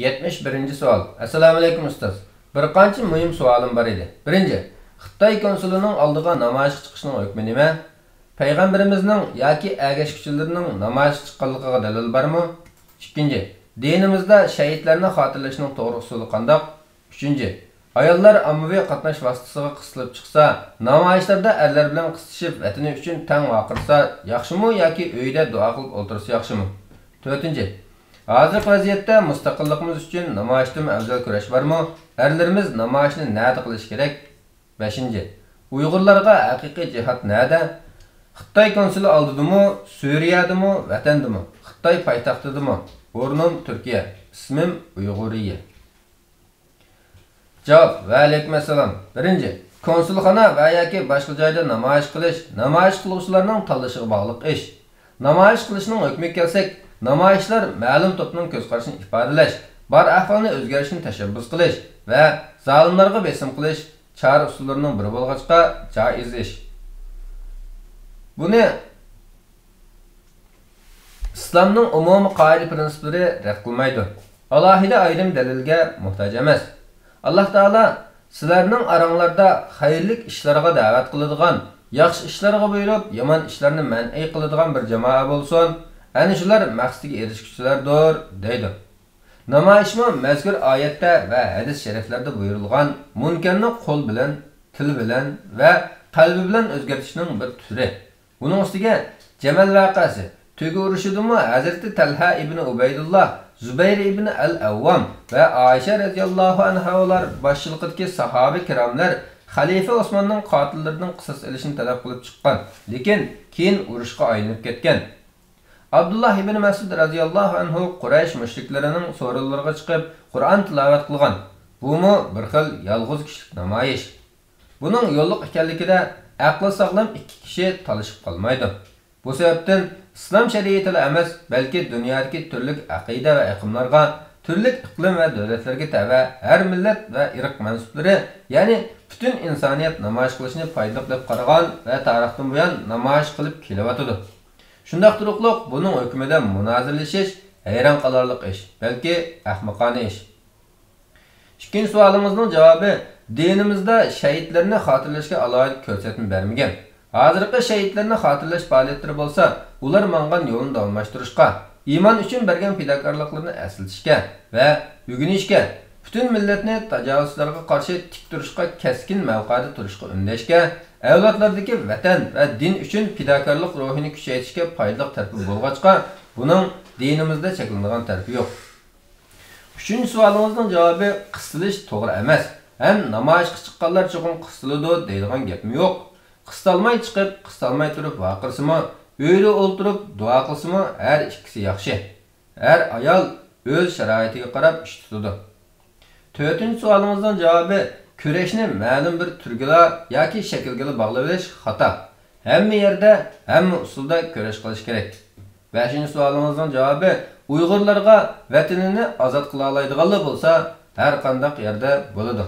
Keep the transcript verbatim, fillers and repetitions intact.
يەتمىش بىرىنچى سوئال. ئەسسالامۇئەلەيكۇم ئۇستاز. بىر قانچە مۇھىم سوئالىم بار ئىدى. بىرىنچى، خىتاي كونسۇلىنىڭ ئالدىغا نامايىشقا چىقىشنىڭ ھۆكمى نېمە؟ پەيغەمبىرىمىزنىڭ ياكى ئەگەشكۈچىلىرىنىڭ نامايىشقا چىققانلىقىغا دەلىل بارمۇ؟ ئىككىنچى، دىنىمىزدا شەھىدلەرنى خاتىرىلەشنىڭ توغرا ئۇسۇلى قانداق؟ ئۈچىنچى، ئاياللار ئاممىۋى قاتناش ۋاسىتىسىغا قىستىلىپ چىقسا، نامايىشلاردا ئەرلەر بىلەن قىستىشىپ، ۋەتىنى ئۈچۈن تەڭ ۋارقىرىسا ياخشىمۇ ياكى ئۆيىدە دۇئا قىلىپ ئولتۇرسا ياخشىمۇ؟ تۆتىنچى، ھازىرقى ۋەزىيەتتە مۇستەقىللىقىمىز ئۈچۈن نامايىشتىنمۇ ئەۋزەل كۈرەش بارمۇ؟ ئەرلىرىمىز نامايىشنى نەدە قىلىشى كېرەك؟ بەشىنچى، ئۇيغۇرلارغا ھەقىقىي جىھاد نەدە؟ خىتاي كونسۇلى ئالدىدىمۇ، سۈرىيەدىمۇ، ۋەتەندىمۇ؟ خىتاي پايتەختىدىمۇ؟ بۇرنۇم تۈركىيە، ئىسمىم ئۇيغۇرىيە. جاۋاب. ۋەئەلەيكۇم ئەسسالام. بىرىنچى، كونسۇلخانا ۋە ياكى باشقا جايدا نامايىش قىلىش نامايىش قىلغۇچىلارنىڭ تاللىشىغا باغلىق ئىش. نامايىش قىلىشنىڭ ھۆكمىگە كەلسەك، نامايىشلار مەلۇم توپنىڭ كۆز قارىشىنى ئىپادىلەش، بار ئەھۋالنى ئۆزگەرتىشنى تەشەببۇس قىلىش ۋە زالىملارغا بېسىم قىلىش چارە ئۇسۇللىرىنىڭ بىرى بولغاچقا جائىز ئىش. بۇنى ئىسلامنىڭ ئومۇمىي قائىدە پىرىنسىپلىرى رەت قىلمايدۇ. ئالاھىدە ئايرىم دەلىلگە موھتاج ئەمەس. ئاللاھ تائالا سىلەرنىڭ ئاراڭلاردا خەيرلىك ئىشلارغا دەۋەت قىلىدىغان، ياخشى ئىشلارغا بۇيرۇپ، يامان ئىشلارنى مەنئى قىلىدىغان بىر جامائەت بولسۇن، ئەنە شۇلار مەقسىتىگە ئېرىشكۈچىلەردۇر، دەيدۇ. نامايىشمۇ مەزكۇر ئايەتتە ۋە ھەدىس شەرىفلەردە بۇيرۇلغان مۇنكەرنى قول بىلەن، تىل بىلەن ۋە قەلبى بىلەن ئۆزگەرتىشنىڭ بىر تۈرى. بۇنىڭ ئۈستىگە جەمەل ۋەقەسى، تۆگە ئۇرۇشىدىمۇ ھەزرىتى تەلھە ئىبنى ئۇبەيدۇللا، زۇبەير ئىبنى ئەل ئەۋۋام ۋە ئائىشە رەزىياللاھۇ ئەنھالار باشچىلىقىدىكى ساھابە كىراملار خەلىپە ئوسماننىڭ قاتىللىرىدىن قىساس ئېلىشنى تەلەپ قىلىپ چىققان، لېكىن كېيىن ئۇرۇشقا ئايلىنىپ كەتكەن. ئابدۇللا ئىبنى مەسئۇد رەزىياللاھۇ ئەنھۇ قۇرەيش مۇشرىكلىرىنىڭ سورۇنلىرىغا چىقىپ قۇرئان تىلاۋەت قىلغان. بۇمۇ بىر خىل يالغۇز كىشىلىك نامايىش. بۇنىڭ يوللۇق ئىكەنلىكىدە ئەقلى ساغلام ئىككى كىشى تالىشىپ قالمايدۇ. بۇ سەۋەبتىن ئىسلام شەرىئىتىلا ئەمەس، بەلكى دۇنيادىكى تۈرلۈك ئەقىدە ۋە ئېقىملارغا، تۈرلۈك ئىقلىم ۋە دۆلەتلەرگە تەۋە ھەر مىللەت ۋە ئىرق مەنسۇپلىرى، يەنى پۈتۈن ئىنسانىيەت نامايىش قىلىشنى پايدىلىق دەپ قارىغان ۋە تارىختىن بۇيان نامايىش قىلىپ كېلىۋاتىدۇ. شۇنداق تۇرۇقلۇق بۇنىڭ ھۆكمىدە مۇنازىرىلىشىش ھەيران قالارلىق ئىش، بەلكى ئەخمىقانە ئىش. ئىككىنچى سوئالىڭىزنىڭ جاۋابى، دىنىمىزدا شەھىدلەرنى خاتىرىلەشكە ئالاھىدە كۆرسەتمە بەرمىگەن. ھازىرقى شەھىدلەرنى خاتىرىلەش پائالىيەتلىرى بولسا، ئۇلار ماڭغان يولنى داۋاملاشتۇرۇشقا، ئىمان ئۈچۈن بەرگەن پىداكارلىقلىرىنى ئەسلىتىشكە ۋە ئۆگىنىشكە، پۈتۈن مىللەتنى تاجاۋۇزچىلارغا قارشى تىك تۇرۇشقا كەسكىن مەۋقەدە تۇرۇشقا ئۈندەشكە، ئەۋلادلاردىكى ۋەتەن ۋە دىن ئۈچۈن پىداكارلىق روھىنى كۈچەيتىشكە پايدىلىق تەرىپى بولغاچقا، بۇنىڭ دىنىمىزدا چەكلىنىدىغان تەرىپى يوق. ئۈچىنچى سوئالىڭىزنىڭ جاۋابى، قىستىلىش توغرا ئەمەس ھەم نامايىشقا چىققانلار چوقۇم قىستىلىدۇ دەيدىغان گەپمۇ يوق. قىستالماي چىقىپ، قىستالماي تۇرۇپ ۋارقىرىسىمۇ، ئۆيىدە ئولتۇرۇپ دۇئا قىلسىمۇ ھەر ئىككىسى ياخشى. ھەر ئايال ئۆز شارائىتىگە قاراپ ئىش تۇتىدۇ. تۆتىنچى سوئالىڭىزنىڭ جاۋابى، كۈرەشنى مەلۇم بىر تۈرگىلا ياكى شەكىلگىلا باغلىۋېلىش خاتا. ھەممە يەردە، ھەممە ئۇسۇلدا كۈرەش قىلىش كېرەك. بەشىنچى سوئالىڭىزنىڭ جاۋابى، ئۇيغۇرلارغا ۋەتىنىنى ئازاد قىلالايدىغانلا بولسا، ھەر قانداق يەردە بولىدۇ.